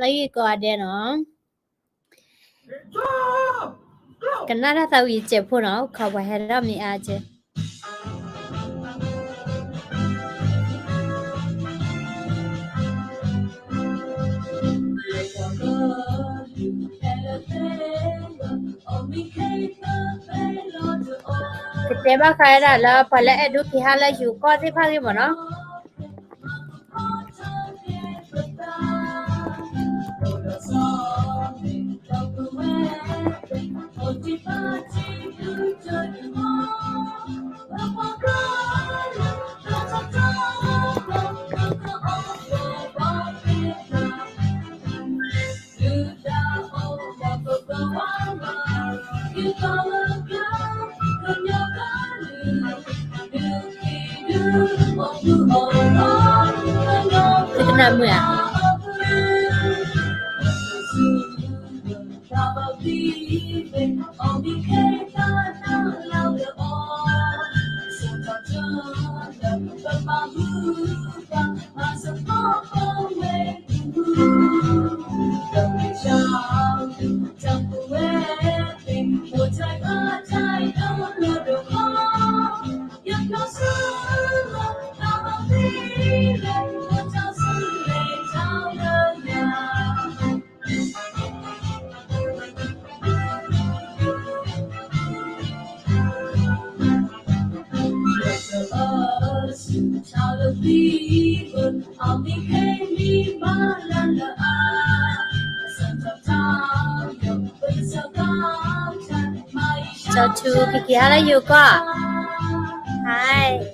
လၢယကိးဂၤဒဲးနီၤ, ကနၣ်တၢ်သးဝံၣ်စဲးဖိနီၤ, ခီပှၤဟဲထီၣ်မ့ၢ်အါကဲး. ကတဲဘၣ်ဃးဝဲဒၣ်လၢပှၤလၢအဲၣ်ဒိးက့ၤဟးလၢယိၤကီၢ်သ့ၣ်တဖၣ်ဂ့ၢ်မ့ၢ်နီၤ. သုကနၣ်မုာ်ဧါ. ကက့ၤဟးလၢယိၤကီၢ်, hi.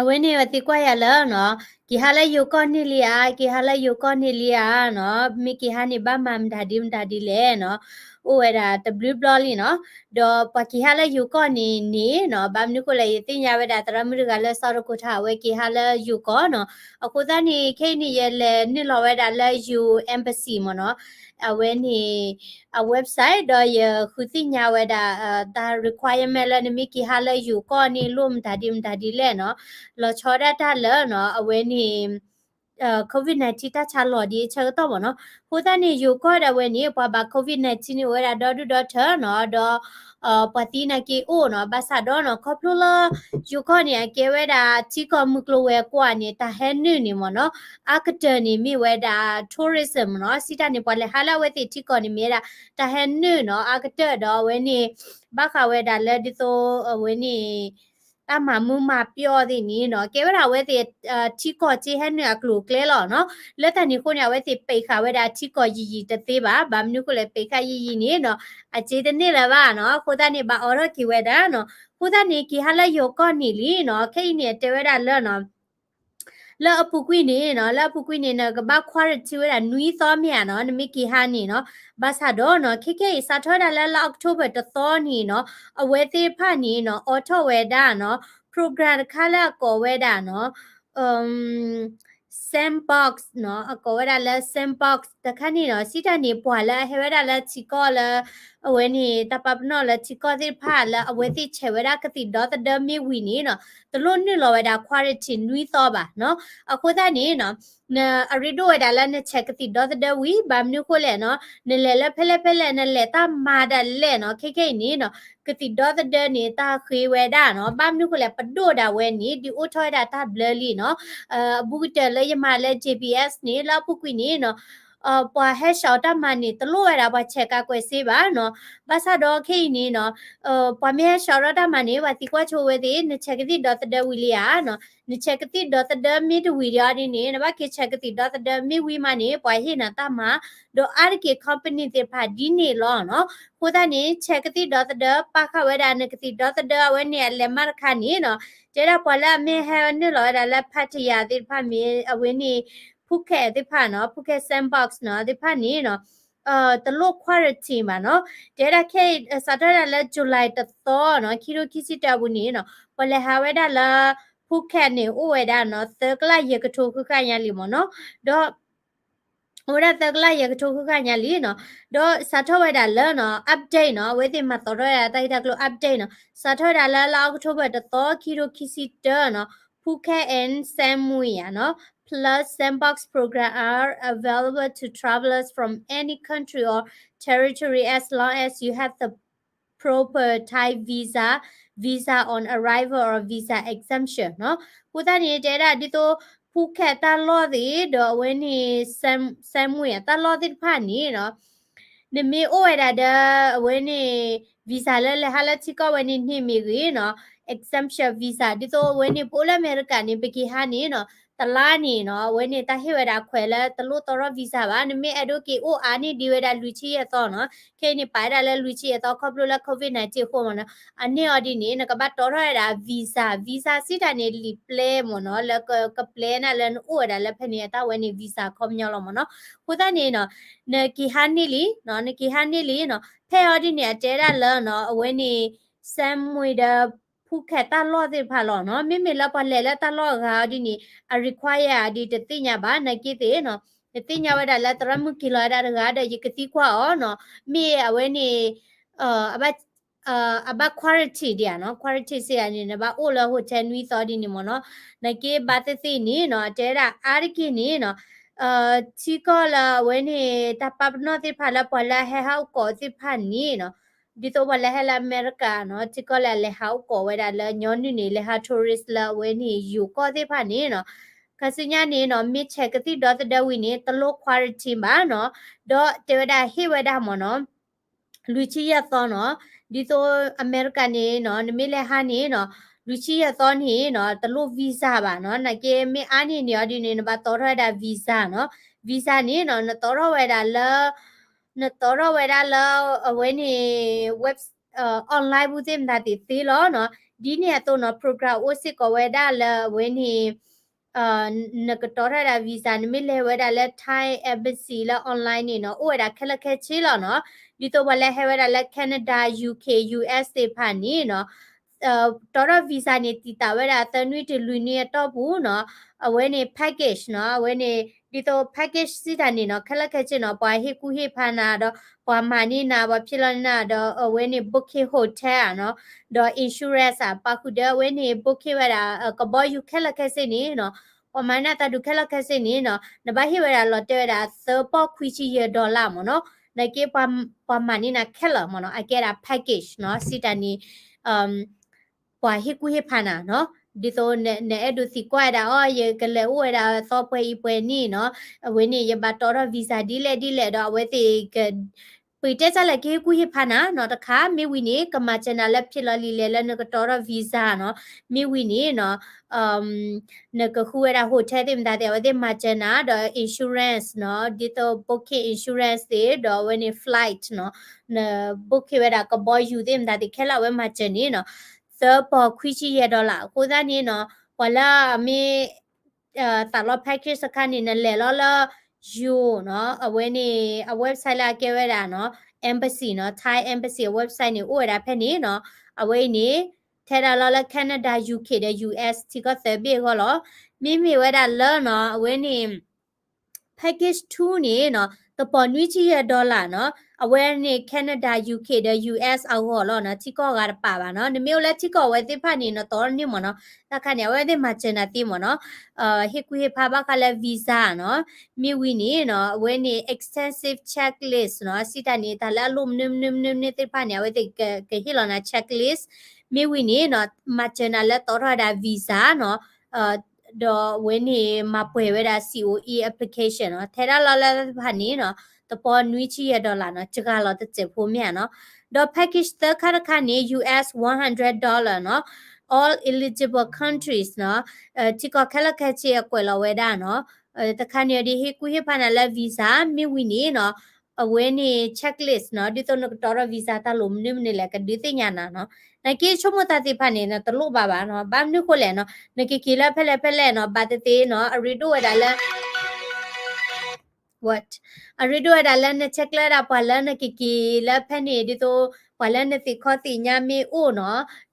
အဝဲန့ၣ် ပသံကွၢ်ယၤလၢနီၤ, က့ၤဟးလၢယိၤကီၢ်န့ၣ်လံဧါ, က့ၤဟးလၢယိၤကီၢ်န့ၣ်လံဧါနီၤ, မ့ၢ်က့ၤဟးန့ၣ် ဘၣ်မၤမတၤဒ်မတၤဒ်လဲၣ်နီၤ, အိၣ်ဝဲဒၣ်တဘျုးဘျီလံနီၤ. ဒီးပှၤက့ၤဟးလၢယိၤကီၢ်န့ၣ်န့ၣ်နီၤ, ဘၣ်မနုၤဃိလဲၣ် ယသ့ၣ်ညါဝဲဒၣ်သရၣ်မုၣ်တဂၤလၢ South Dakota အဝဲက့ၤဟးလၢယိၤကီၢ်နီၤ. အဃိသတးန့ၣ် ခဲအံၤန့ၣ် ယလဲၤနုာ်လီၤဝဲဒၣ်လၢ ယိၤ embassy မ့ၢ်နီၤ, အဝဲန့ၣ် အ website ဒီးယဃုသ့ၣ်ညါဝဲဒၣ် တၢ် requirement လၢနမ့ၢ်က့ၤဟးလၢယိၤကီၢ်န့ၣ် လိၣ်မတၤဒ်မတၤဒ်လဲၣ်နီၤ, လီၤဆီဒၣ်တၢ်လၢနီၤ အဝဲန့ၣ် COVID nineteen တၢ်ဆါလီၤဒ်အဆၢကတီၢ်မ့ၢ်နီၤ. အဃိသတးန့ၣ် ယိၤကီၢ်ဒၣ်ဝဲန့ၣ် ပှၤဘၣ် COVID nineteen န့ၣ် အိၣ်ဝဲဒၣ်ဒီဒူၣ်ဒီထၢနီၤ, ဒီး ပှၤသံနာ်က့အိၣ်နီၤ, ဘၣ်ဆၣ်ဒီးနီၤ ခီဖျိလၢ ယိၤကီၢ်န့ၣ် အကဲဝဲဒၣ်ထံကီၢ်မုၢ်ကျိၤဝဲၤကွာ်န့ၣ် တၢ်ဟဲနုာ်န့ၣ်မ့ၢ်နီၤ, အါကတၢၢ်န့ၣ်မ့ၢ်ဝဲဒၣ် tourism နီၤ, စံးတၢ်န့ၣ် ပှၤလဲၤဟးလၢအဝဲသ့ၣ်ထံကီၢ်န့ၣ်မ့ၢ်ဝဲဒၣ် တၢ်ဟဲနုာ်နီၤ, အါကတၢၢ်ဒီးအဝဲန့ၣ် ဘၣ်ဃးဝဲဒၣ်လၢဒ်သိးအဝဲန့ၣ် တၢ်မၤမူမၤပျီၣ်သ့ၣ်န့ၣ်နီၤ, ကဲဝဲဒၣ်အဝဲသ့ၣ် ထံကီၢ်က့ဟဲနုာ်အကျိၤအကျဲလီၤနီၤ. လၢတၢ်န့ၣ်အဃိန့ၣ် အဝဲသ့ၣ်ပိတ်ဃာ်ဝဲဒၣ်ထံကီၢ်ယံာ်ယံာ်တသ့ဘၣ်. ဘၣ်မနုၤဃိလဲၣ် ပိတ်ဃာ်ယံာ်ယံာ်န့ၣ်နီၤ အက့တန့ၢ်လၢၤဘၣ်နီၤ. အဃိသတးန့ၣ် ဘၣ်အိးထီၣ်က့ၤဝဲဒၣ်နီၤ. အဃိသတးန့ၣ် က့ၤဟးလၢယိၤကီၢ်န့ၣ်လံနီၤ. ခဲအံၤန့ၣ် အတဲဝဲဒၣ်လၢနီၤ လၢအပူၤကွံာ်န့ၣ်နီၤ, လၢအပူၤကွံာ်န့ၣ် နကဘၣ် quarantine ဝဲဒၣ်နွံသီမ့ၢ်ဧါနီၤ, နမ့ၢ်က့ၤဟးန့ၣ်နီၤ. ဘၣ်ဆၣ်ဒီးနီၤ ခဲခဲအံၤ စးထီၣ်ဝဲဒၣ်လၢလါ October တသီန့ၣ်နီၤ, အဝဲသ့ၣ်တဖၣ်န့ၣ်နီၤ အိးထီၣ်ဝဲဒၣ်နီၤ program တခါလၢအကိးဝဲဒၣ်နီၤ Sandbox နီၤ, အကိးဝဲဒၣ်လၢ Sandbox တခါန့ၣ်နီၤ, စံးတၢ်န့ၣ် ပှၤလၢအဟဲဝဲဒၣ်လၢထံကီၢ်လၢ အဝဲန့ၣ် တၢ်ပာ်ပနီၣ်လၢထံကီၢ်သ့ၣ်တဖၣ်လၢအဝဲသ့ၣ်ဆဲးဝဲဒၣ်ကသံၣ်ဒီသဒၢမ့ၢ်ဝံၤန့ၣ်နီၤ, တလိၣ်နုာ်လီၤဝဲဒၣ် quarantine နွံသီဘၣ်နီၤ. အဃိသတးန့ၣ်နီၤ နအရ့ဒိၣ်ဝဲဒၣ်လၢနဆဲးကသံၣ်ဒီသဒၢဝံၤ, ဘၣ်မနုၤဃိလဲၣ်နီၤ, နလဲၤလၢဖဲလဲၣ်ဖဲလဲၣ်, နလဲၤတၢ်မၤဒၣ်လဲာ်နီၤ, ခဲခဲအံၤန့ၣ်နီၤ ကသံၣ်ဒီသဒၢန့ၣ် တၢ်ဃ့ဝဲဒၣ်နီၤ. ဘၣ်မနုၤဃိလဲၣ် ပဒိၣ်ဒၣ်ဝဲန့ၣ် ဒုးအိၣ်ထီၣ်ဝဲဒၣ်တၢ်ဘျၢလံနီၤ. အဘူးကတၢၢ်လၢယမၤလၢ J B S န့ၣ် လၢအပူၤကွံာ်န့ၣ်နီၤ ပှၤဟဲဆှးတၢ်မၤန့ၣ် တလိၣ်ဝဲဒၣ်ပှၤဆဲးကါကွဲးစ့ဘၣ်နီၤ. ဘၣ်ဆၣ်ဒီးခဲအံၤန့ၣ်နီၤ ပှၤမ့ၢ်ဟဲဆှးထီၣ်တၢ်မၤန့ၣ် ပှၤသံကွၢ်ဆိဝဲသ့ၣ် နဆဲးကသံၣ်ဒီသဒၢဝံၤလံဧါနီၤ. နဆဲးကသံၣ်ဒီသဒၢမ့ၢ်တဝံၤဒီးန့ၣ် နဘၣ်က့ၤဆဲးကသံၣ်ဒီသဒၢမ့ၢ်ဝံၤမးန့ၣ် ပှၤဟ့ၣ်နၤတၢ်မၤ, ဒီးအါတက့ၢ် company သ့ၣ်တဖၣ်ဒ်န့ၣ်လီၤနီၤ. အဃိသတးန့ၣ် ဆဲးကသံၣ်ဒီသဒၢ ပာ်ဃာ်ဝဲဒၣ်နကသံၣ်ဒီသဒၢအဝဲန့ၣ်အလဲၤမးတခါန့ၣ်နီၤ. တဲဒၣ်ပှၤလၢအမ့ၢ်ဟဲနုာ်လီၤဝဲဒၣ်လၢ Pattaya သ့ၣ်တဖၣ်မ့ၢ် အဝဲန့ၣ် Phuket သ့ၣ်တဖၣ်နီၤ, Phuket Sandbox နီၤ သ့ၣ်တဖၣ်န့ၣ်နီၤ တလိၣ် quarantine ဘၣ်နီၤ. တဲဒၣ်ခဲအံၤ စးထီၣ်ဒၣ်လၢ July တသီနီၤ ခံထိခံဆံတၢအပူၤန့ၣ်နီၤ ပှၤလဲၤဟးဝဲဒၣ်လၢ Phuket န့ၣ် အိၣ်ဝဲဒၣ်နီၤ သၢကလးယဲၢ်ကထိဃုကယၤလံမ့ၢ်နီၤ. ဒီး အိၣ်ဝဲဒၣ်သၢကလးယဲၢ်ကထိဃုကယၤလံနီၤ, ဒီးစးထီၣ်ဝဲဒၣ်လၢနီၤ update နီၤ, အဝဲသ့ၣ်မၤသီထီၣ်ဝဲဒၣ်တၢ်ဂ့ၢ်တၢ်ကျိၤ update နီၤ, စးထီၣ်ဝဲဒၣ်လၢလါအီးကထိဘၢၣ်တသီ ခံထိခံဆံတၢနီၤ, Phuket and Samui နီၤ, plus Sandbox program are available to travelers from any country or territory as long as you have the proper Thai visa, visa on arrival or visa exemption နီၤ. အဃိသတးန့ၣ် တဲဒၣ်ဒ်သိး Phuket တၢ်လီၢ်သ့ၣ် ဒီးအဝဲန့ၣ် Samui တၢ်လီၢ်သ့ၣ်တဖၣ်န့ၣ်နီၤ နမ့ၢ်အိၣ်ဝဲဒၣ်ဒီး အဝဲန့ၣ် visa လၢလဲၤဟးလၢထံကီၢ်ဝဲန့ၣ်န့ၣ်မ့ၢ်ဂ့ၤနီၤ, exemption visa ဒ်သိးအဝဲန့ၣ် ပအိၣ်လၢအမဲရကၤန့ၣ် ပက့ၤဟးန့ၣ်နီၤ တလါန့ၣ်နီၤ အဝဲန့ၣ်တၢ်ဟ့ၣ်ဝဲဒၣ်ခွဲးလၢတလိၣ်တီထီၣ် visa ဘၣ်, နမ့ၢ်အဲၣ်ဒိးက့ၤအိၣ်အါန့ၢ်ဒံးဝဲဒၣ်လွံၢ်ဆံယဲၢ်သီနီၤ, ခဲအံၤန့ၣ်ပာ်ဝဲဒၣ်လၢလွံၢ်ဆံယဲၢ်သီ ခီဖျိလၢ COVID nineteen အဃိမ့ၢ်နီၤ, အန့ၢ်အီၤဒ်န့ၣ် နကဘၣ်တီထီၣ်ဝဲဒၣ် visa, visa စံးတၢ်န့ၣ် လံာ်ပျဲမ့ၢ်နီၤ, လၢကပျဲနၤလၢနအိၣ်ဝဲဒၣ်လၢဖဲန့ၣ် အတၢ်ဝဲန့ၣ် visa ခီပညီလီၤမ့ၢ်နီၤ. အဃိသတးန့ၣ်နီၤ နက့ၤဟးန့ၢ်လံနီၤ, နက့ၤဟးန့ၢ်လံနီၤ, ဖဲအီၤဒ်န့ၣ် အတဲဒၣ်လၢနီၤ အဝဲန့ၣ် Samui ဒီး Phuket တၢ်လီၢ်သ့ၣ်တဖၣ်လီၤနီၤ, မ့မ့ၢ်လၢပှၤလဲၤလၢတၢ်လီၢ်အဂၤအီၤဒ်န့ၣ် အ require အီၤဒ်တသ့ၣ်ညါဘၣ်, နာ်က့သ့ၣ်နီၤ, တသ့ၣ်ညါဝဲဒၣ်လၢသရၣ်မုၣ်က့ၤလီၤဝဲဒၣ်တဂၤဒီး ယကသံကွၢ်အီၤနီၤ, မ့ၢ်အဝဲန့ၣ် အဘၣ် အဘၣ် quarantine ဒံးဧါနီၤ, quarantine စံးတၢ်န့ၣ် နဘၣ်အိၣ်လၢ hotel နွံသီဒ်န့ၣ်မ့ၢ်နီၤ, နာ်က့ဘၣ်သ့ၣ်သ့ၣ်န့ၣ်နီၤ တဲဝဲဒၣ်အါတက့ၢ်န့ၣ်နီၤ ထံကီၢ်လၢအဝဲန့ၣ် တၢ်ပာ်ပနီၣ်သ့ၣ်တဖၣ်လၢပှၤလၢအဟဲဟးအိၣ်ကီးသ့ၣ်တဖၣ်န့ၣ်နီၤ, ဒ်သိးပှၤလၢဟဲလၢအမဲရကၤနီၤ ထံကီၢ်လၢအလဲၤဟးအိၣ်ကီးဝဲဒၣ်လၢညီနုၢ်န့ၣ် လဲၤဟး tourist လၢအဝဲန့ၣ်ယိၤကီၢ်သ့ၣ်တဖၣ်န့ၣ်နီၤ, ခါဆူညါန့ၣ်နီၤ မ့ၢ်ဆဲးကသံၣ်ဒီသဒၢဝံၤန့ၣ် တလိၣ် quarantine ဘၣ်နီၤ, ဒီးတဲဝဲဒၣ်ဟ့ၣ်ဝဲဒၣ်မ့ၢ်နီၤ လွံၢ်ဆံယဲၢ်သီနီၤ, ဒ်သိးအမဲရကၤန့ၣ်နီၤ နမ့ၢ်လဲၤဟးန့ၣ်နီၤ လွံၢ်ဆံယဲၢ်သီန့ၣ်နီၤ တလိၣ် visa ဘၣ်နီၤ, နာ်က့မ့ၢ်အါန့ၢ်န့ၣ်အီၤဒ်န့ၣ် နဘၣ်တီထီၣ်ဝဲဒၣ် visa နီၤ, visa န့ၣ်နီၤ နတီထီၣ်ဝဲဒၣ်လၢ နတီထီၣ်ဝဲဒၣ်လၢ အဝဲန့ၣ် web online ပူၤသ့ၣ်မတၤသ့ၣ်သ့လီၤနီၤ, ဒ်န့ၣ်အသိးနီၤ program အိၣ်စ့ၢ်ကီးဝဲဒၣ်လၢအဝဲန့ၣ် နကတီထီၣ်ဝဲဒၣ် visa နမ့ၢ်လဲၤဝဲဒၣ်လၢ Thai embassy လၢ online န့ၣ်နီၤ အိၣ်ဝဲဒၣ်ခဲလၢာ်ခဲဆ့လီၤနီၤ, ဒ်သိးပှၤလၢဟဲဝဲဒၣ်လၢ Canada, UK, US သ့ၣ်တဖၣ်န့ၣ်နီၤ တီထီၣ် visa န့ၣ် တံာ်တာ်ဝဲဒၣ်သၢနွံတုၤလွံၢ်နွံအတီၢ်ပူၤနီၤ, အဝဲန့ၣ် package နီၤ, အဝဲန့ၣ် ဒ်သိး package စံးတၢ်န့ၣ်နီၤ ခဲလၢာ်ခဲဆ့နီၤ ပှၤဟ့ၣ်ကူၣ်ဟ့ၣ်ဖးနၤဒီး ပှၤမၤန့ၢ်နၤ ပှၤဖံးလီၤန့ၢ်နၤဒီး အဝဲန့ၣ် booking hotel နီၤ, ဒီး insurance အပာ်ဃုာ်ဒီးအဝဲန့ၣ် booking ဝဲဒၣ် ကဘီယူၤခဲလၢာ်ခဲဆ့န့ၣ်နီၤ, ပှၤမၤန့ၢ်နၤသးဒူခဲလၢာ်ခဲဆ့န့ၣ်နီၤ နဘၣ်ဟ့ၣ်ဝဲဒၣ်လီၤတဲာ်ဝဲဒၣ်သၢပီၢ်ခွံဆံယဲၢ် dollar မ့ၢ်နီၤ, နာ်က့ ပှၤမၤန့ၢ်နၤခဲလၢာ်မ့ၢ်နီၤ အကဲဒၣ် package နီၤ စံးတၢ်န့ၣ် ပှၤဟ့ၣ်ကူၣ်ဟ့ၣ်ဖးနၤနီၤ, ဒ်သိးနအဲၣ်ဒိးသံကွၢ်ဝဲဒၣ်အီၤ ယကလဲၤအိၣ်ဝဲဒၣ်သီပှဲၤအံၤပှဲၤနံၣ်နီၤ, အဝဲန့ၣ် ယဘၣ်တီထီၣ် visa ဒ်လဲၣ်ဒ်လဲၣ်ဒီး အဝဲသ့ၣ်က ပတဲတၢ်လၢကဟ့ၣ်ကူၣ်ဟ့ၣ်ဖးနၤနီၤတခါ, မ့ၢ်ဝံၤန့ၣ် ကမၤစၢၤနၤလၢဖံးလီၤလံၤလဲၣ်လၢနကတီထီၣ် visa နီၤ, မ့ၢ်ဝံၤန့ၣ်နီၤ နကဃုဝဲဒၣ် hotel သ့ၣ်မတၤသ့ၣ် အဝဲသ့ၣ်မၤစၢၤနၤ ဒီး insurance နီၤ, ဒ်သိး booking insurance သ့ၣ် ဒီးအဝဲန့ၣ် flight နီၤ, န book ဝဲဒၣ်ကဘီယူၤသ့ၣ်မတၤသ့ၣ်ခဲလၢာ် အဝဲမၤစၢၤန့ၣ်နီၤ, သၢပီၢ်ခွံဆံယဲၢ် dollar အဃိသတးန့ၣ်နီၤ, ပှၤလၢအမ့ၢ် သးလီ package တခါန့ၣ် နလဲၤလီၤလၢ ယူၤနီၤ, အဝဲန့ၣ် အ website လၢအကဲဝဲဒၣ်နီၤ embassy နီၤ, Thai embassy အ website န့ၣ် အိၣ်ဝဲဒၣ်ဖဲန့ၣ်နီၤ, အဝဲအံၤန့ၣ် ထဲဒၣ်လီၤလၢ Canada, UK ဒီး US ထံကီၢ်သၢဘ့ၣ်အဂီၢ်လီၤ. မ့မ့ၢ်ဝဲဒၣ်လၢနီၤ အဝဲန့ၣ် package two န့ၣ်နီၤ တပီၢ်နွံဆံယဲၢ် dollar နီၤ, အဝဲန့ၣ် Canada, UK ဒီး US အဂီၢ်လီၤနီၤ, ထံကီၢ်အဂၤတပာ်ဘၣ်နီၤ, နမ့ၢ်အိၣ်လၢထံကီၢ်အဝဲသ့ၣ်တဖၣ်န့ၣ် နတီထီၣ်န့ၢ်မ့ၢ်နီၤ, တၢ်ခါန့ၣ် အဝဲသ့ၣ်မၤစၢၤနၤသ့မ့ၢ်နီၤ, ဟ့ၣ်ကူၣ်ဟ့ၣ်ဖးဘၣ်ဃးလၢ visa နီၤ, မ့ၢ်ဝံၤန့ၣ်နီၤ အဝဲန့ၣ် extensive checklist နီၤ, စံးတၢ်န့ၣ် တၢ်လၢအလိၣ်မနုၤမနုၤမနုၤမနုၤသ့ၣ်တဖၣ်န့ၣ် အဝဲသ့ၣ်ကဟ့ၣ်လီၤနၤ checklist, မ့ၢ်ဝံၤန့ၣ်နီၤ မၤစၢၤနၤလၢတီထီၣ်ဝဲဒၣ် visa နီၤ, ဒီးအဝဲန့ၣ် မၤပှဲၤဝဲဒၣ် စီအိၣ်အံၤ application နီၤ, ထဲဒၣ်လီၤလၢတဖၣ်န့ၣ်နီၤ တပီၢ်နွံဆံယဲၢ် dollar နီၤ, စှၤလီၤတစဲးဖိမ့ၢ်ဧါနီၤ. ဒီး package သၢခါတခါန့ၣ် US one hundred dollar နီၤ, all eligible countries နီၤ, ထံကီၢ်ခဲလၢာ်ခဲဆ့အကွဲးလီၤဝဲဒၣ်နီၤ, တခါန့ၣ်ဒ်ဟ့ၣ်ကူၣ်ဟ့ၣ်ဖးနၤလၢ visa မ့ၢ်ဝံၤန့ၣ်နီၤ အဝဲန့ၣ် checklist နီၤ, ဒ်သိးနကတီထီၣ် visa တၢ်လိၣ်မနုၤမနုၤလဲၣ် ကဒုးသ့ၣ်ညါနၤနီၤ. နာ်က့ဆိကမိၣ်သးသ့ၣ်တဖၣ်န့ၣ် နတလိၣ်ဘၣ်ဘၣ်နီၤ. ဘၣ်မနုၤဃိလဲၣ်နီၤ, နကက့ၤလၢဖဲလဲၣ်ဖဲလဲၣ်နီၤ, ဘၣ်သ့ၣ်သ့ၣ်နီၤ, အရ့ဒိၣ်ဝဲဒၣ်လၢ what အရ့ဒိၣ်ဝဲဒၣ်လၢနဆဲးကျၢဒၣ်ပှၤလၢနကက့ၤလၢဖဲန့ၣ် ဒ်သိး ပှၤလၢနသ့ၣ်ခီသ့ၣ်ညါမ့ၢ်အိၣ်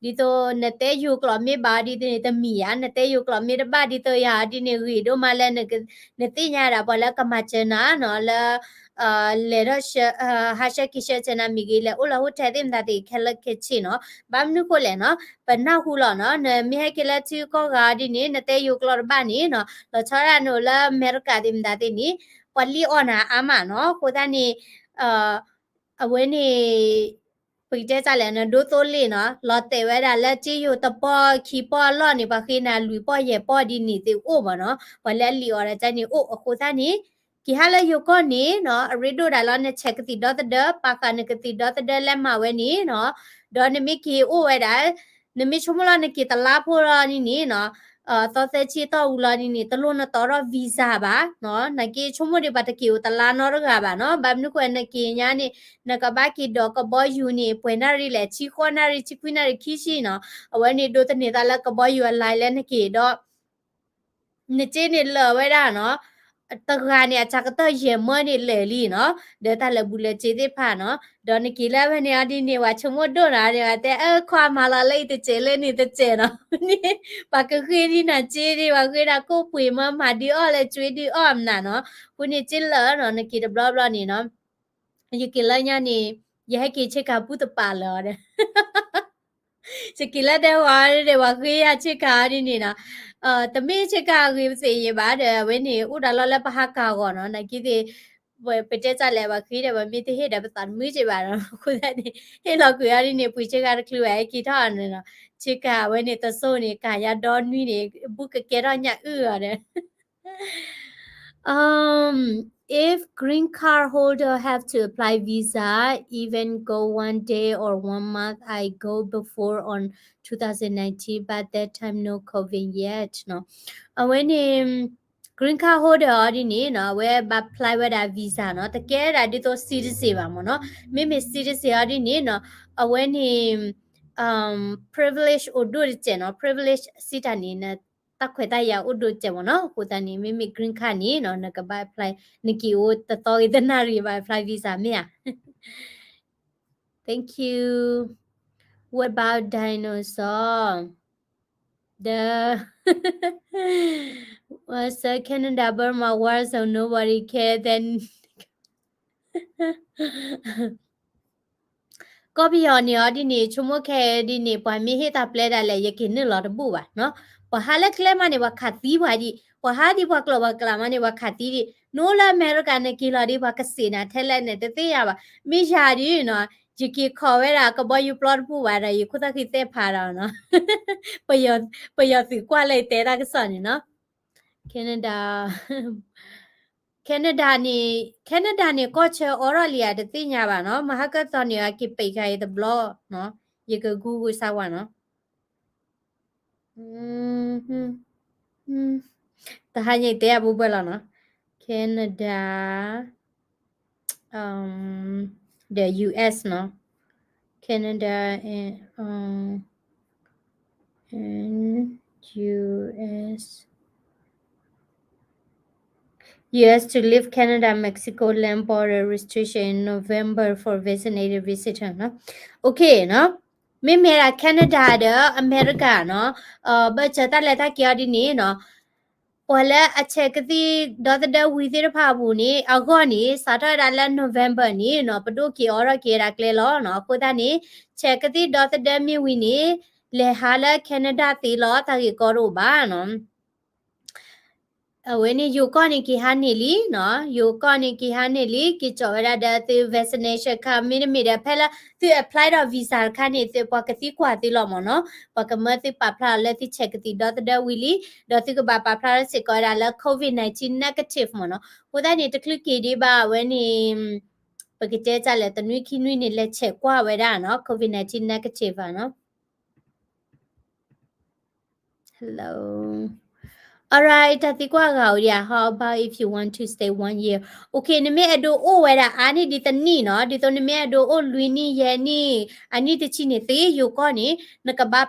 နီၤ, ဒ်သိးနတဲယိၤကျိာ်မ့ၢ်ဘၣ်ဒ်န့ၣ် တမံၤဧါ, နတဲယိၤကျိာ်မ့ၢ်တဘၣ်ဒ်သိးယၤဒ်န့ၣ် ဂ့ၤဒိၣ်မးလၢ နသ့ၣ်ညါဒၣ်ပှၤလၢကမၤစၢၤနၤနီၤ, လၢ လဲၤထီၣ် ဟးဆှၢက့ၤဆှၢစၢၤနၤမ့ၢ်ဂ့ၤ, လဲၤအိၣ်လၢ hotel သ့ၣ်မတၤသ့ၣ်ခဲလၢာ်ခဲဆ့နီၤ, ဘၣ်မနုၤဃိလဲၣ်နီၤ, ပနၢ်ဟူလီၤနီၤ, နမ့ၢ်ဟဲက့ၤလၢထံကီၢ်ဂၤဒ်န့ၣ် နတဲယိၤကျိာ်တဘၣ်န့ၣ်နီၤ, လီၤဆီဒၣ်နအိၣ်လၢအမဲရကၤသ့ၣ်မတၤသ့ၣ်န့ၣ် ပှၤလံၣ်အီၣ်နၤအါမးနီၤ, အဃိသတးန့ၣ် အဝဲန့ၣ် ပကတဲတၢ်လဲၣ် နဒိသိလ့ၣ်နီၤ, လီၤတဲာ်ဝဲဒၣ်လၢက့ယိၤတပီၢ်ခံပီၢ်အလီၢ်န့ၣ် ပှၤဃ့နၤလွံၢ်ပီၢ်ယဲၢ်ပီၢ်ဒ်န့ၣ်သ့ၣ်အိၣ်မးနီၤ, ပှၤလၢအလံၣ်အီၣ်ဒၣ်တၢ်န့ၣ်အိၣ်အဃိသတးန့ၣ်, က့ၤဟးလၢယိၤကီၢ်န့ၣ်နီၤ, အရ့ဒိၣ်ဒၣ်လီၤ နဆဲးကသံၣ်ဒီသဒၢ ပာ်ဃာ်နကသံၣ်ဒီသဒၢလၢမၤဝဲန့ၣ်နီၤ, ဒီးနမ့ၢ်က့ၤအိၣ်ဝဲဒၣ် နမ့ၢ်ဆိကမိၣ်လီၤနက့ၤတလါဖိလီၤန့ၣ်န့ၣ်နီၤ, သီသၢဆံတီၢ်ဝူလီၤန့ၣ်န့ၣ် တလိၣ်နတီထီၣ် visa ဘၣ်နီၤ, နက့ၤဆိကမိၣ်ဒံးပှၤတက့ၤအိၣ်တလါနီတဂၤဘၣ်နီၤ, ဘၣ်မနုၤဃိနက့ၤညါန့ၣ် နကဘၣ်က့ၤဒိးကဘီယူၤန့ၣ် ပှဲၤနၣ်ရံၣ်လဲၣ် ဆံဃိးနၣ်ရံၣ် ဆံခွံနၣ်ရံၣ် ခံဆံနီၤ, အဝဲန့ၣ်ဒိးသန့ၤသးလၢကဘီယူၤအ line လၢနက့ၤဒီး နစ့န့ၣ်လၢာ်ဝဲဒၣ်နီၤ, တဂၤန့ၣ် အစှၤကတၢၢ်ယဲၢ်မၢန့ၣ်လၢာ်လံနီၤ, ဒီးတၢ်လၢာ်ဘူၣ်လၢာ်စ့သ့ၣ်တဖၣ်နီၤ, ဒီးနက့ၤလၢဖဲန့ၣ်အီၤဒ်န့ၣ် ပှၤဆိကမိၣ်ဒိၣ်နၤန့ၣ် ပှၤတဲအၢခွါမၤလီၤလၢအံၤတစဲးလၢန့ၣ်တစဲးနီၤ, န့ၣ် ပှၤကဃ့ဒ်နၤစ့ဒ် ပှၤဃ့ဒၣ်ကိၣ်ပှ့ၤမၢမၤဒုးအီၣ်လၢကၠွ့ဒုးအီၣ်မနုၤနီၤ, အဃိန့ၣ်စ့လၢာ်နီၤ, နက့ၤတဘျီဘျီန့ၣ်နီၤ, ယက့ၤလၢညါန့ၣ် ယဟဲက့ၤဆ့ကၤပူတပာ်လၢၤအီၤဒီး ယက့ၤလၢဒဲဝီၤဒီး ပှၤဃ့ယၤဆ့ကၤဒ်န့ၣ်နီၤ, တမ့ၢ်ဆ့ကၤအဂ့ၤပသ့ၣ်ယံၤဘၣ်ဒီး အဝဲန့ၣ် အိၣ်ဒီးလီၤလၢပဟးကၤအဂီၢ်နီၤ, နာ်က့သ့ၣ် ပတဲတၢ်လဲၣ် ပှၤဃ့ဒီး ပမ့ၢ်တဟ့ၣ်ဒီးပသးတမုာ်က့ဘၣ်နီၤ, အဃိသတးန့ၣ် ဟ့ၣ်လီၤကွံာ်အီၤဒ်န့ၣ် ပှ့ၤဆ့ကၤတချုးဘၣ် ဟဲက့ၤထီၣ်အီၤန့ၣ်နီၤ, ဆ့ကၤအဝဲန့ၣ် တစိၢ်န့ၣ် ကၤယါဒီနွံန့ၣ် ဘူးကကဲထီၣ်ညၣ်အုၣ်အီၤဒီး Um, if green card holder have to apply visa, even go one day or one month, I go before on two thousand nineteen, but that time no COVID yet နီၤ. အဝဲန့ၣ် green card holder အီၤဒ်န့ၣ်နီၤ, အဝဲဘၣ် apply ဝဲဒၣ် visa နီၤ, တကဲဒၣ်ဒ်သိး citizen ဘၣ်မ့ၢ်နီၤ. မ့မ့ၢ် citizen အီၤဒ်န့ၣ်နီၤ, အဝဲန့ၣ် privilege အိၣ်ဒိၣ်တစဲးနီၤ, privilege စံးတၢ်န့ၣ် တၢ်ခွဲးတၢ်ယာ်အိၣ်ဒိၣ်စဲးမ့ၢ်နီၤ, အဃိသတးန့ၣ် မ့မ့ၢ် green card န့ၣ်နီၤ, နကဘၣ် apply, နက့ၤအိၣ်တသီဂ့ၤတနၣ်ရံၣ်ဘၣ် apply visa မ့ၢ်ဧါ. Thank you. What about dinosaur? The was a Canada, Burma war, so nobody care then. ကီၢ်ပယီၤန့ၣ်အီၤဒ်န့ၣ် ဆိကမိၣ်ခဲဒ်န့ၣ် ပှၤမ့ၢ်ဟ့ၣ်တၢ်ပျဲဒၣ်လဲာ် ယက့ၤနုာ်လီၤတဘူၣ်ဘၣ်နီၤ. ပှၤဟးလၢကျဲမးန့ၣ် ပှၤခးသံပှၤဒံး, ပှၤဟးဒ်ပှၤကျိာ်ပှၤကျးမးန့ၣ် ပှၤခးသံဒံး. နအိၣ်လၢအမဲရကၤနက့ၤလီၤဒ် ပှၤကစံးနၤထဲလဲၣ်န့ၣ် တသ့ၣ်ညါဘၣ်. မ့ၢ်ယၤဒ်နီၤ, ယက့ၤခိးဝဲဒၣ်ကဘီယူၤပျီတဘူၣ်ဘၣ်ဒီး ယခိၣ်သၣ်ဃံသဲဖးဒီးနီၤ ပယီၤသုးကွၢ်လၢယတဲတၢ်ကစီၣ်န့ၣ်နီၤ. Canada, Canada န့ၣ်, Canada န့ၣ် ကီၢ်ဆၢအိးထီၣ်လံဧါ တသ့ၣ်ညါဘၣ်နီၤ. မဟါကသီန့ၣ် အက့ၤပံးခါအံၤတဘျီနီၤ. ယက Google စၢ်ဝဲနီၤ. တဟါညါတဲအဘူးဘၢလီၤနီၤ. Canada, um, the U S နီၤ. Canada and, um, and U S, U S to lift Canada Mexico land border restriction in November for vaccinated visitor နီၤ. Okay နီၤ. မ့မ့ၢ်ဒၣ် Canada ဒီး အမဲရကၤနီၤ, ဘၣ်ဆၣ်တၢ်လဲၤတၢ်က့ၤအီၤဒ်န့ၣ်နီၤ, ပှၤလၢအဆဲးကသံၣ်ဒီသဒၢဝံၤသ့ၣ်တဖၣ်အပူၤန့ၣ် အဂီၢ်န့ၣ် စးထီၣ်ဝဲဒၣ်လၢ November န့ၣ်နီၤ, ပဒိၣ်က့ၤအိးထီၣ်က့ၤဝဲဒၣ်ကျဲလီၤနီၤ. အဃိသတးန့ၣ် ဆဲးကသံၣ်ဒီသဒၢမ့ၢ်ဝံၤန့ၣ် လဲၤဟးလၢ Canada သ့လီၤ တၢ်ဂ့ၢ်ကီတအိၣ်ဘၣ်နီၤ. အဝဲန့ၣ် ယိၤကီၢ်န့ၣ်က့ၤဟးန့ၢ်လံနီၤ, ယိၤကီၢ်န့ၣ်က့ၤဟးန့ၢ်လံ, က့ၤကၠီၣ်ဝဲဒၣ်ဒီးသု vaccination card မ့တမ့ၢ်ဒီး ဖဲလၢသု apply ဒီး visa တခါန့ၣ် သုပှၤကသံကွၢ်သုလီၤမ့ၢ်နီၤ, ပှၤကမၢသုပာ်ဖျါလီၤလၢသုဆဲးကသံၣ်ဒီသဒၢဝံၤလံ, ဒီးသုကဘၣ်ပာ်ဖျါထီၣ်စ့ၢ်ကီးဝဲဒၣ်လၢ COVID nineteen negative မ့ၢ်နီၤ. အဃိသတးန့ၣ် တချုးက့ၤဒံးဘၣ်ဝဲန့ၣ် ပကတဲတၢ်လဲၣ် တနွံခံနွံန့ၣ် လဲၤဆဲးကွၢ်ဝဲဒၣ်နီၤ, COVID nineteen negative ဘၣ်နီၤ. Hello. Alright, တၢ်သံကွၢ်ဂၤဧိၤဒံးဧါ, how about if you want to stay one year? Okay, နမ့ၢ်အဲၣ်ဒိးအိၣ်ဝဲဒၣ်အါန့ၢ်ဒံးတနံၣ်နီၤ, ဒ်သိးနမ့ၢ်အဲၣ်ဒိးအိၣ်လွံၢ်နံၣ်ယဲၢ်နံၣ်, အနံၣ်တဆံန့ၣ်သ့ ယိၤကီၢ်န့ၣ် နကဘၣ်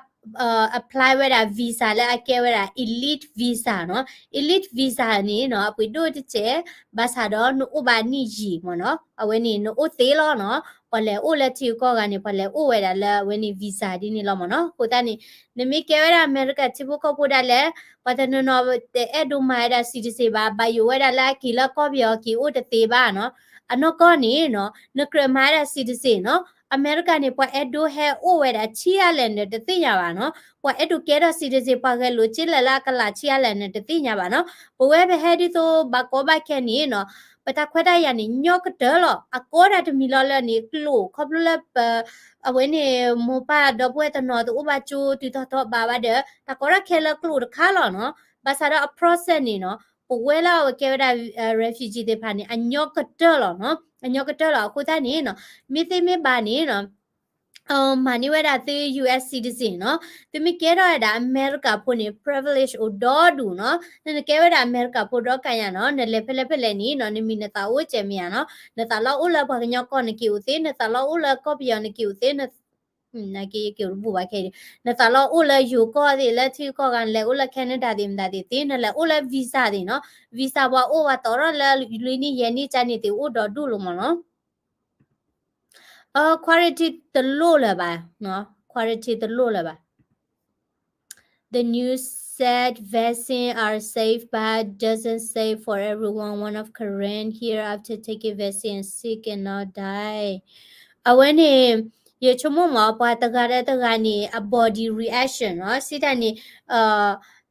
apply ဝဲဒၣ် visa လၢအကဲဝဲဒၣ် elite visa နီၤ. Elite visa န့ၣ်နီၤ အပှ့ၤဒိၣ်တစဲး ဘၣ်ဆၣ်ဒီးနအိၣ်ဘၣ်နံၣ်ယံာ်မ့ၢ်နီၤ. အဝဲန့ၣ်နအိၣ်သ့လီၤနီၤ. ပှၤလဲၤအိၣ်လၢထံဂုၤကီၢ်ဂၤန့ၣ် ပှၤလဲၤအိၣ်ဝဲဒၣ်လၢအဝဲန့ၣ် visa ဒ်န့ၣ်လီၤမ့ၢ်နီၤ. အဃိသတးန့ၣ် နမ့ၢ်ကဲဝဲဒၣ်အမဲရကၤထံဖိကီၢ်ဖိဒၣ်လဲာ် ပှၤတနီၤနီၤတအဲၣ်ဒိးမၤဝဲဒၣ် citizen ဘၣ်, ဘၣ်ယိၣ်ဝဲဒၣ်လၢအက့ၤလၢကီၢ်ပယီၤက့ၤအိၣ်တသ့ဘၣ်နီၤ. အနီၢ်ကီၢ်န့ၣ်နီၤ နကြၢးမၤဝဲဒၣ် citizen နီၤ. အမဲရကၤန့ၣ် ပှၤအဲၣ်ဒိးဟဲအိၣ်ဝဲဒၣ်ဆံးအါလဲၣ် နတသ့ၣ်ညါဘၣ်နီၤ. ပှၤအဲၣ်ဒိးကဲထီၣ် citizen ပှၤဂဲၤလိာ်က့ၤလၢ်လၢအကလးဆံးအါလဲၣ် နတသ့ၣ်ညါဘၣ်နီၤ. ပဝဲပဟဲဒ်သိးဘၣ်ကီဘၣ်ခဲန့ၣ်နီၤ ပတၢ်ခွဲးတၢ်ယာ်န့ၣ် ညီကတၢၢ်လီၤ. အကီဒၣ်တမံၤလီၤလၢန့ၣ် ကျိာ် ခီဖျိလၢပ အဝဲန့ၣ် မိၢ်ပၢ်ဒီပုၢ်ဝဲၢ်တနီၤတအိၣ်ဘၣ်ကၠိတုၤထီၣ်ထီၣ်ဘးဘၣ်ဒီး တၢ်ကီတၢ်ခဲလၢကျိာ်တခါလီၤနီၤ. ဘၣ်ဆၣ်ဒီးအ process န့ၣ်နီၤ ပဝဲလၢအဝဲကဲဝဲဒၣ် refugee သ့ၣ်တဖၣ်န့ၣ် အညီကတၢၢ်လီၤနီၤ. အညီကတၢၢ်လီၤ. အဃိသတးန့ၣ်နီၤ မ့ၢ်သ့မ့ၢ်ဘၣ်န့ၣ်နီၤ မၤန့ၢ်ဝဲဒၣ်သု US citizen နီၤ. သုမ့ၢ်ကဲထီၣ်ဝဲဒၣ်အမဲရကၤဖိန့ၣ် privilege အိၣ်ဒီဒူၣ်နီၤ. နကဲဝဲဒၣ်အမဲရကၤဖိဒီကယၤနီၤ နလဲၤဖဲလဲၣ်ဖဲလဲၣ်န့ၣ်နီၤ နမံၤနသးအိၣ်ကဲမ့ၢ်ဧါနီၤ. နသးလီအိၣ်လၢပှၤကညီကီၢ်နက့ၤအိၣ်သ့, နသးလီအိၣ်လၢကီၢ်ပယီၤနက့ၤအိၣ်သ့, န နက့ၤက့ၤတဘူၣ်ဘၣ်ခဲအံၤ, နသးလီအိၣ်လၢယိၤကီၢ်သ့ၣ် လၢထံကီၢ်ဂၤ နလဲၤအိၣ်လၢ Canada သ့ၣ်မတၤသ့ၣ်သ့ နလဲၤအိၣ်လၢ visa သ့ၣ်နီၤ, visa ပှၤအိၣ်ဝဲတီၤထီၣ်လၢလွံၢ်နံၣ်ယဲၢ်နံၣ်ကန့ၣ်သ့ၣ်အိၣ်ဒီဒူၣ်လီၤမ့ၢ်နီၤ. အ quarantine တလိၣ်လၢၤဘၣ်, quarantine တလိၣ်လၢၤဘၣ်. The news said vaccine are safe but doesn't safe for everyone. One of Karen here after taking vaccine sick and not die. အဝဲန့ၣ် ယဆိကမိၣ်မ့ၢ် ပှၤတဂၤဒီးတဂၤန့ၣ် အ body reaction နီၤ, စံးတၢ်န့ၣ်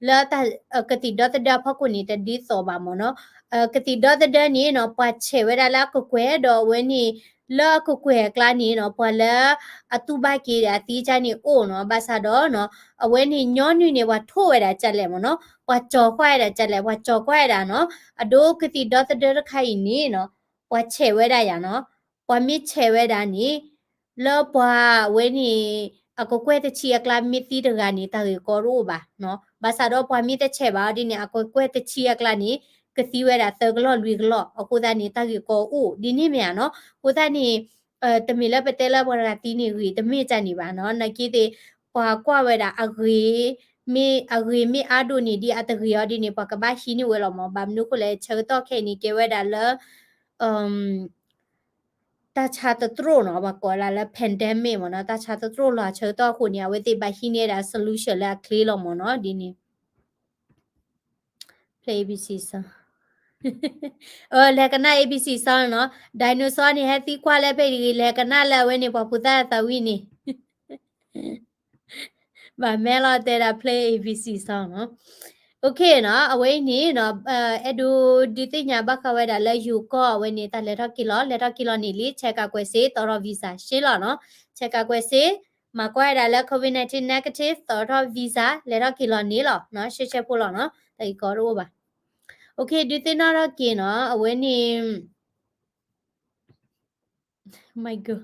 လၢတၢ်ကသံၣ်ဒီသဒၢအဖီခိၣ်န့ၣ် တဒ်သိးဘၣ်မ့ၢ်နီၤ. ကသံၣ်ဒီသဒၢန့ၣ်နီၤ ပှၤဆဲးဝဲဒၣ်လၢအကကွဲၢ်ဒီးအဝဲန့ၣ် လၢအကကွဲၢ်အကျါန့ၣ်နီၤ ပှၤလၢအတူၢ်ဘၣ်က့ၤဒီးအသံကန့ၣ်အိၣ်နီၤ, ဘၣ်ဆၣ်ဒီးနီၤ အဝဲန့ၣ်ညီနုၢ်န့ၣ် ပှၤထိၣ်ဝဲဒၣ်ကလဲၣ်မ့ၢ်နီၤ, ပှၤကၠီၤကွၢ်ဝဲဒၣ်ကလဲၣ်, ပှၤကၠီၤကွၢ်ဝဲဒၣ်နီၤ, အဒိကသံၣ်ဒီသဒၢတခါအံၤန့ၣ်နီၤ ပှၤဆဲးဝဲဒၣ်ယၤနီၤ, ပှၤမ့ၢ်ဆဲးဝဲဒၣ်န့ၣ် လၢပှၤအဝဲန့ၣ် အကကွဲၢ်တဆံအကျါမ့ၢ်သံတဂၤန့ၣ် တၢ်ဂ့ၢ်ကီတအိၣ်ဘၣ်နီၤ, ဘၣ်ဆၣ်ဒီးပှၤမ့ၢ်တဆဲးဘၣ်အီၤဒ်န့ၣ် အကကွဲၢ်တဆံအကျါန့ၣ် ကသံဝဲဒၣ်သၢကလီၢ်လွံၢ်ကလီၢ်, အဃိသတးန့ၣ် တၢ်ဂ့ၢ်ကီအိၣ်ဒ်န့ၣ်မ့ၢ်ဧါနီၤ, အဃိသတးန့ၣ် တမ့ၢ်လၢပတဲလၢပှၤတဂၤသံန့ၣ်ဂ့ၤ တမ့ၢ်တၢ်န့ၣ်ဘၣ်နီၤ, နာ်က့သ့ၣ် ပှၤကွၢ်ဝဲဒၣ်အဂ့ၤ မ့ၢ်အဂ့ၤမ့ၢ်အါဒိၣ်န့ၣ် ဒ်အတဂ့ၤအီၤဒ်န့ၣ် ပှၤကဘၣ်ဟံးန့ၢ်ဝဲလီၤမ့ၢ်, ဘၣ်မနုၤအဃိလဲၣ် ဆၢကတီၢ်ခဲအံၤန့ၣ် ကဲဝဲဒၣ်လၢ တၢ်ဆါတတြိာ်နီၤ, ပှၤကိးဒၣ်လၢ pandemic မ့ၢ်နီၤ, တၢ်ဆါတတြိာ်လီၤအဆၢကတီၢ်အဃိန့ၣ် အဝဲသ့ၣ်ဘၣ်ဟံးန့ၢ်ဒၣ် solution လၢအချ့လီၤမ့ၢ်နီၤ, ဒ်န့ၣ် play A B C song လဲၤကနၣ် A B C song နီၤ, dinosaur န့ၣ် ဟဲသံကွၢ်လၢဖဲအံၤတဂ့ၤ, လဲၤကနၣ်လၢအဝဲန့ၣ် ပှၤဖိသၣ်သးဝံၣ်န့ၣ် ဘၣ်မ့ၢ်လီၤတဲဒၣ် play A B C song နီၤ, OK နီၤ, အဝဲအံၤန့ၣ်နီၤ အဲၣ်ဒိးဒုးသ့ၣ်ညါဘၣ်ဃးဝဲဒၣ်လၢယိၤကီၢ်အဝဲန့ၣ် တၢ်လဲၤထီၣ်က့ၤလီၤ, လဲၤထီၣ်က့ၤလီၤန့ၣ်လံ, ဆဲးကးကွဲးစ့ တီထီၣ် visa ရှဲလီၤနီၤ, ဆဲးကးကွဲးစ့ မၤကွၢ်ဝဲဒၣ်လၢ COVID nineteen negative တီထီၣ် visa လဲၤထီၣ်က့ၤလီၤန့ၣ်လီၤ, ရှဲရှဲဖိလီၤနီၤ, တၢ်ဂ့ၢ်ကီတအိၣ်ဘၣ်, OK ဒုးသ့ၣ်နီၣ်ထီၣ်က့ၤနီၤ, အဝဲန့ၣ် My God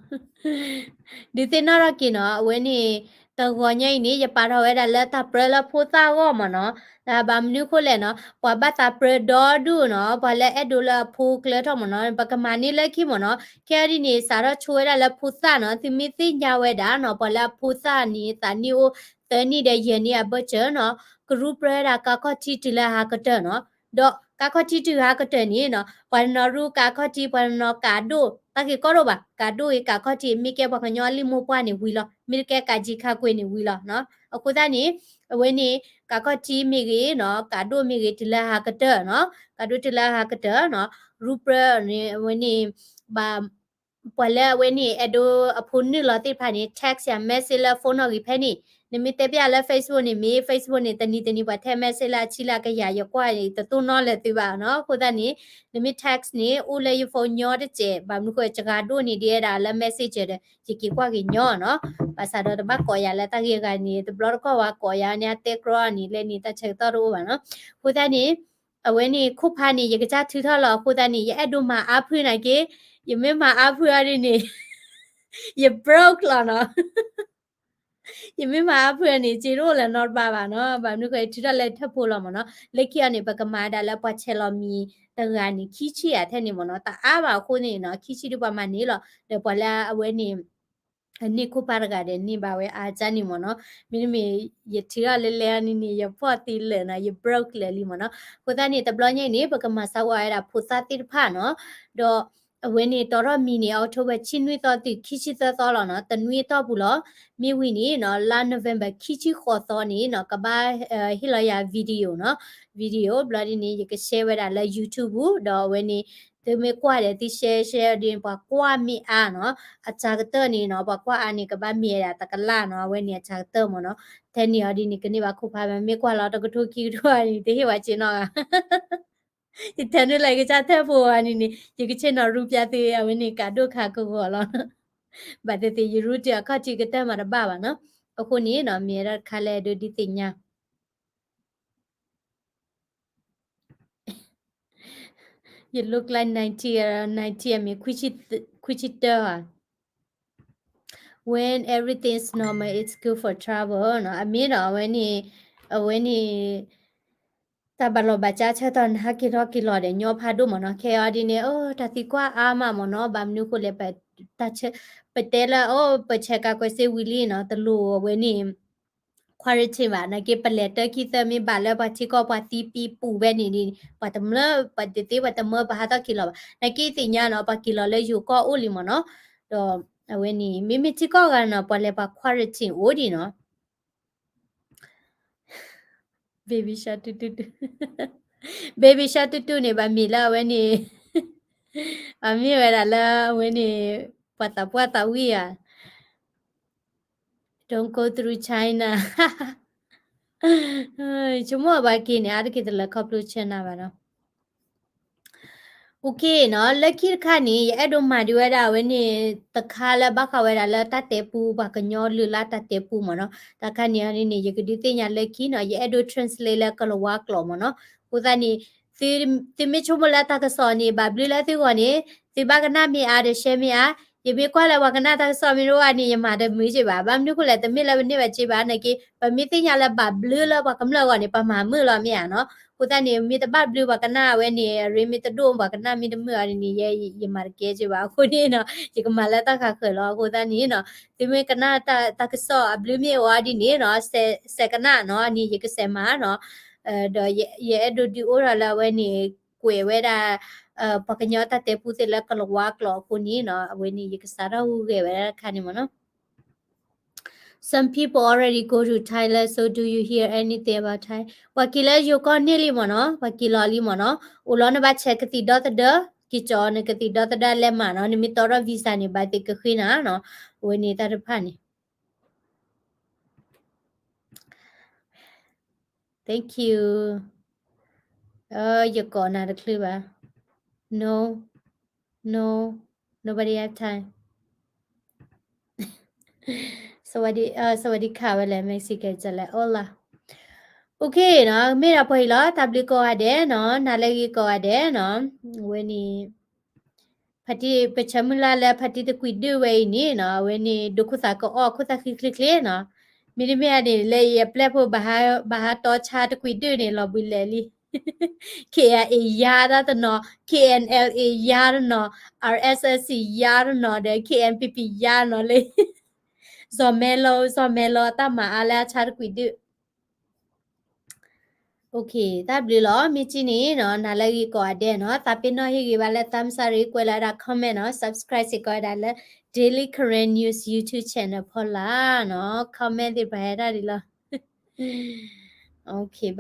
ဒုးသ့ၣ်နီၣ်ထီၣ်က့ၤနီၤ, အဝဲန့ၣ် တဂီၤညါအံၤန့ၣ် ယပာ်ထီၣ်ဝဲဒၣ်လၢတၢ်ပြၢလၢဖိသၣ်အဂီၢ်မ့ၢ်နီၤ, ဘၣ်မနုၤအဃိလဲၣ်နီၤ, ပှၤဘၣ်သးပြၢဒီဒူၣ်နီၤ, ပှၤလၢအဲၣ်ဒိးလၢအဖိကျၢၤထီၣ်မ့ၢ်နီၤ, ပကမၤန့ၢ်လၢခံမ့ၢ်နီၤ, ခဲအံၤဒ်န့ၣ် စးထီၣ်ဆိဝဲဒၣ်လၢဖိသၣ်နီၤ, သုမ့ၢ်သ့ၣ်ညါဝဲဒၣ်နီၤ, ပှၤလၢအဖိသၣ်န့ၣ် သးနံၣ်အိၣ်သၢနံၣ်ဒီးယဲၢ်နံၣ်အဘၢၣ်စၢၤနီၤ, ကရူၢ်ပြၢဝဲဒၣ်ကါခီၣ်ထံးတုၤလၢအဟးကတၢၢ်နီၤ, ဒီးကါခီၣ်ထံးတုၤဟးကတၢၢ်န့ၣ်နီၤ, ပှၤတနီၤရူၢ်ကါခီၣ်ထံး, ပှၤတနီၤကးဒိၣ်, တၢ်ဂ့ၢ်ကီတအိၣ်ဘၣ်, ကးဒိၣ်ဂ့ၤကးခီၣ်ထံး မ့ၢ်ကဲပှၤကညီအလံာ်မိၢ်ပှၢ်န့ၣ်ဝံၤလီၤ, မ့ၢ်တကဲကးကံခါကွ့န့ၣ်ဝံၤလီၤ. အဃိသတးန့ၣ် အဝဲန့ၣ် ကးခီၣ်ထံးမ့ၢ်ဂ့ၤနီၤ, ကးဒိၣ်မ့ၢ်ဂ့ၤ တုၤလၢအဟးကတၢၢ်နီၤ, ကးဒိၣ်တုၤလၢအဟးကတၢၢ်နီၤ, ရူၢ်ပြၢန့ၣ် အဝဲန့ၣ် ဘၣ် ပှၤလၢအဝဲန့ၣ် အဲၣ်ဒိးအဖိနုာ်လီၤသ့ၣ်တဖၣ်န့ၣ် text ယၤ message လၢ phone နီၣ်ဂံၢ်ဖဲန့ၣ်, နမ့ၢ်တဲပျၢ်လၢ Facebook န့ၣ် မ့ၢ် Facebook န့ၣ် တနံၤတနံၤပှၤထဲ message လၢအဆံလၢအကယၤ ယကွၢ်န့ၣ် တတိၢ်နီၣ်လၢၤသုဘၣ်နီၤ, အဃိသတးန့ၣ် နမ့ၢ် text န့ၣ် အိၣ်လၢယ phone ညီတစဲး, ဘၣ်မနုၤဃိ စှၤဒိၣ်န့ၣ် ဒ်ဝဲဒၣ်လၢ messenger ဒီး ယက့ၤကွၢ်က့ၤညီနီၤ, ဘၣ်ဆၣ်ဒီးတဘၣ်ကိးယၤလၢတၢ်ဂ့ၢ်အဂၤန့ၣ် တဘျီတခီၣ်ဝဲကိးယၤန့ၣ် အတဲကြီန့ၣ် လၢန့ၣ် တၢ်ဆၢကတီၢ်တအိၣ်ဘၣ်နီၤ, အဃိသတးန့ၣ် အဝဲန့ၣ် ခိၣ်ဖးန့ၣ် ယကစၢ်ထုးထီၣ်လီၤအဃိသတးန့ၣ် ယအဲၣ်ဒိးမၤအါဖုနာ်က့, ယမ့ၢ်မၤအါဖုအီၤဒ်န့ၣ် ယ broke လီၤနီၤ, ယမ့ၢ်မၤအါဖုအီၤန့ၣ် စ့တအိၣ်လၢၤနီတဘျီဘၣ်နီၤ, ဘၣ်မနုၤဃိ ထုးထီၣ်လၢထၢၣ်ဖိလီၤမ့ၢ်နီၤ, လၢခံအီၤန့ၣ် ပကမၤဒၣ်လၢပှၤဆဲးလီၤမံၤတဂၤန့ၣ် ခံဆံဧါထဲန့ၣ်မ့ၢ်နီၤ, တအါဘၣ်အဃိန့ၣ်နီၤ, ခံဆံဒုးပှၤမၤန့ၢ်လီၤ, ဒီးပှၤလၢအဝဲန့ၣ် အန့ၢ်ခိၣ်ဖးတဂၤဒီးန့ၢ်ဘၣ်ဝဲအါကၢ်န့ၣ်မ့ၢ်နီၤ. မ့တမ့ၢ် ယထံၣ်အီၤလဲၤလဲၤအီၤန့ၣ်န့ၣ် ယဖှီၣ်သံလၢာ်နီၤ, ယ broke လၢာ်လံမ့ၢ်နီၤ. အဃိသတးန့ၣ် တဘျီညါအံၤန့ၣ် ပကမၤစးဝဲဒၣ်ဖိသၣ်သ့ၣ်တဖၣ်နီၤ, ဒီးအဝဲန့ၣ် တီထီၣ်မံၤန့ၣ် October ခံနွံသီတုၤ ခံဆံသၢသီလီၤနီၤ, တနွံအတီၢ်ပူၤလီၤ. မ့ၢ်ဝံၤန့ၣ်နီၤ လါ November ခံဆံဃိးသီန့ၣ်နီၤ ကဘၣ် ဟ့ၣ်လီၤယၤ video နီၤ, video ဘျီဒ်န့ၣ် ယက share ဝဲဒၣ်လၢ YouTube ပူၤ, ဒီးအဝဲန့ၣ် သုမ့ၢ်ကွၢ်ဒီးသု share share ဒ်န့ၣ် ပှၤကွၢ်မ့ၢ်အါနီၤ, အစှၤကတၢၢ်န့ၣ်နီၤ ပှၤကွၢ်အါန့ၣ် ကဘၣ်မ့ၢ်ဝဲဒၣ်တကလးနီၤ, အဝဲန့ၣ်အစှၤကတၢၢ်မ့ၢ်နီၤ. ထဲန့ၣ်အီၤဒ်န့ၣ် ကန့ၢ်ဘၣ်ခိၣ်ဖးမး, မ့ၢ်ကွၢ်လီၤတကထိခံကထိအံၤန့ၣ် တဟ့ၣ်ဝဲစ့နီၤဂၤ ယထဲနုာ်လၢယကစၢ်ထဲဖိအီၤန့ၣ်န့ၣ် ယကဆ့ၣ်နီၤရူပျၢ်သု အဝဲန့ၣ်ကးဒိၣ်ခးကဂီၤလီၤ. ဘၣ်သ့ၣ်သ့ၣ် ယရူတ့ၢ်အခီၣ်ထံးကတၢၢ်မးတဘၣ်ဘၣ်နီၤ. အဃိန့ၣ်နီၤ မ့ၢ်ဝဲဒၣ်တခါလၢအဒိဒ်သ့ၣ်ညါ You look like ninety, uh, ninety အမ့ၢ် ခွံဆံတၢဧါ. When everything's normal, it's good for travel နီၤ. အမ့ၢ်ဒီးအဝဲန့ၣ် အဝဲန့ၣ် တၢ်ဘၣ်လီၢ်ဘၣ်စးဆၢထီၣ်န့ၣ် ဟးက့ၤထီၣ်က့ၤလီၤဒီး ညီဖးဒိၣ်မ့ၢ်နီၤ. ခဲအံၤဒ်န့ၣ် အိ တၢ်သံကွၢ်အါမးမ့ၢ်နီၤ. ဘၣ်မနုၤဃိလဲၣ် ပတဲလၢ အိ ပဆဲးကးကွဲးစ့ဝံၤလံနီၤ, တလိၣ်အဝဲန့ၣ် quarantine ဘၣ်. နာ်က့ပလဲၤတၢ်ခံသၢမ့ၢ်ဘၣ်လၢပှၤထံကီၢ်ပှၤသံပံပူၤဝဲန့ၣ်န့ၣ် ပှၤတမျၢၢ် ပှၤတသ့ပှၤတမၢပဟးထီၣ်က့ၤလီၤဘၣ်. နာ်က့သ့ၣ်ညါနီၤ ပှၤက့ၤလီၤလၢယိၤကီၢ်အိၣ်လံမ့ၢ်နီၤ. ဒီးအဝဲန့ၣ် မ့မ့ၢ်ထံကီၢ်ဂၤနီၤ ပှၤလဲၤပှၤ quarantine အိၣ်ဒံးနီၤ. Baby shark တူတူတူ Baby shark တူတူန့ၣ် ဘၣ်မ့ၢ်လၢအဝဲန့ၣ် ဘၣ်မ့ၢ်ဝဲဒၣ်လၢအဝဲန့ၣ် ပှၤသးပှၢ်သးဝံၣ်ဧါ. Don't go through China. ဆိကမိၣ်အဘၣ်က့ၤန့ၣ် အါတက့ၢ်တလၢခီဖျိ China ဘၣ်နီၤ. Okay နီၤ, လၢခံတခါန့ၣ် ယအဲၣ်ဒိးမၤဒံးဝဲဒၣ်အဝဲန့ၣ် တခါလၢဘၣ်ဃးဝဲဒၣ်လၢတၢ်တဲပူ ပှၤကညီလုၢ်လၢ်တၢ်တဲပူမ့ၢ်နီၤ. တၢ်ခါန့ၣ်အီၤဒ်န့ၣ် ယကဒုးသ့ၣ်ညါလၢခံနီၤ, ယအဲၣ်ဒိး translate လၢကလၤဝါကျိာ်မ့ၢ်နီၤ. အဃိသတးန့ၣ် သုမ့ၢ်ဆိကမိၣ်လၢတၢ်ကစီၣ်န့ၣ် ဘၣ်ဘျုးလၢသုဂီၢ်န့ၣ် သုဘၣ်ကနၣ်မ့ၢ်အါဒီး share မ့ၢ်အါ, ယမ့ၢ်ကွၢ်လၢပှၤကနၣ်တၢ်ကစီၣ်မ့ၢ်တအိၣ်ဘၣ်န့ၣ် ယမၤတမုာ်က့ဘၣ်. ဘၣ်မနုၤဃိလဲၣ် တမ့ၢ်လၢပန့ၢ်ဘၣ်စ့ဘၣ်, နာ်က့ ပမ့ၢ်သ့ၣ်ညါလၢဘၣ်ဘျုးလၢပှၤကမျၢၢ်အဂီၢ်န့ၣ် ပမၤမုာ်လီၤမ့ၢ်ဧါနီၤ. အဃိသတးန့ၣ် မ့ၢ်တဘၣ်ဘျုးပှၤကနၣ်အဝဲန့ၣ် အရ့မ့ၢ်တဒိၣ် ပှၤကနၣ်မ့ၢ်တမုာ်အီၤဒ်န့ၣ် ယဲ ယမၤတကဲက့ဘၣ်. အဃိန့ၣ်နီၤ ယကမၤလၢတၢ်ဃးဃၢၤလီၤ. အဃိသတးန့ၣ်နီၤ သုမ့ၢ်ကနၣ်တၢ်ကစီၣ်အဘျုးမ့ၢ်အိၣ်အီၤဒ်န့ၣ်နီၤ စဲးကနၣ်နီၤ န့ၣ်ယကစဲးမၤနီၤ. ဒီးယအဲၣ်ဒိးဒုးအိၣ်ထီၣ်လၢအဝဲန့ၣ် ကွဲးဝဲဒၣ် ပှၤကညီတၢ်တဲပူသ့ၣ်လၢကလၤဝါကျိာ်အဃိန့ၣ်နီၤ အဝဲန့ၣ် ယကစးထီၣ်ဟူးဂဲၤဝဲဒၣ်တခါန့ၣ်မ့ၢ်နီၤ. Some people already go to Thailand, so do you hear anything about Thai? ပှၤက့ၤလၢယိၤကီၢ်န့ၢ်လံမ့ၢ်နီၤ, ပှၤက့ၤလီၤလံမ့ၢ်နီၤ, အိၣ်လီၤနဘၣ်ဆဲးကသံၣ်ဒီသဒၢ, က့ၤကၠီနကသံၣ်ဒီသဒၢလဲၤမၤနီၤ, နမ့ၢ်တီထီၣ် visa န့ၣ် ဘၣ်သ့ၣ်ကဃ့နၤနီၤ, အဝဲန့ၣ်တၢ်တဖၣ်န့ၣ် Thank you. ယကိးနၤတချုးဘၣ်. No, no, nobody have time. สวัสดีค่ะ ဝဲလဲၣ် Mexican ကလဲၣ် Hola. Okay နီၤ, မ့ၢ်ဒီးပှၤအံၤလီၤ, တၢ်ဘျုးကိးဂၤဒဲးနီၤ, နၤလၢအဂ့ၤကိးဂၤဒဲးနီၤ, အဝဲန့ၣ် ဖါတံၢ် ပဆၢမုၢ်လၢ်လၢဖါတံၢ်တကွံာ်ဒုၣ်ဝဲအံၤန့ၣ်နီၤ, အဝဲန့ၣ် ဒိးခိၣ်သးကအီၣ်ခိၣ်သၣ်ချ့ချ့ချ့နီၤ, မ့တမ့ၢ်အန့ၣ် လၢယပျဲၢ်ဖိ ဘၣ်ဟးတီဆါတကွံာ်ဒုၣ်န့ၣ် လီၤဘှံးလဲၣ်လံ. K I A ယါတၢ်တနီၤ, K N L A ယါတနီၤ, R S S C ယါတနီၤ, ဒီး K N P P ယါတနီၤလံ. စီၤမဲလီၤ, စီၤမဲလီၤ တၢ်မၤအါလၢအဆါတကွံာ်ဒုၣ်. Okay, တၢ်ဘျုးလီၤ. မ့ၢ်ကံန့ၣ်နီၤ, နၤလၢအဂ့ၤကိးဂၤဒဲးနီၤ, သးပ့ၤနီၣ်ဟ့ၣ်ဂ့ၤဘၣ်လၢ thumbs up ရ့ ကွဲးလီၤဝဲဒၣ် comment နီၤ, subscribe စ့ၢ်ကီးဝဲဒၣ်လၢ Daily Karen News YouTube channel ဖီလာ်နီၤ, comment သ့ၣ်တဖၣ်ဟဲဒၣ်ဒ်လီၤ. Okay, bye bye.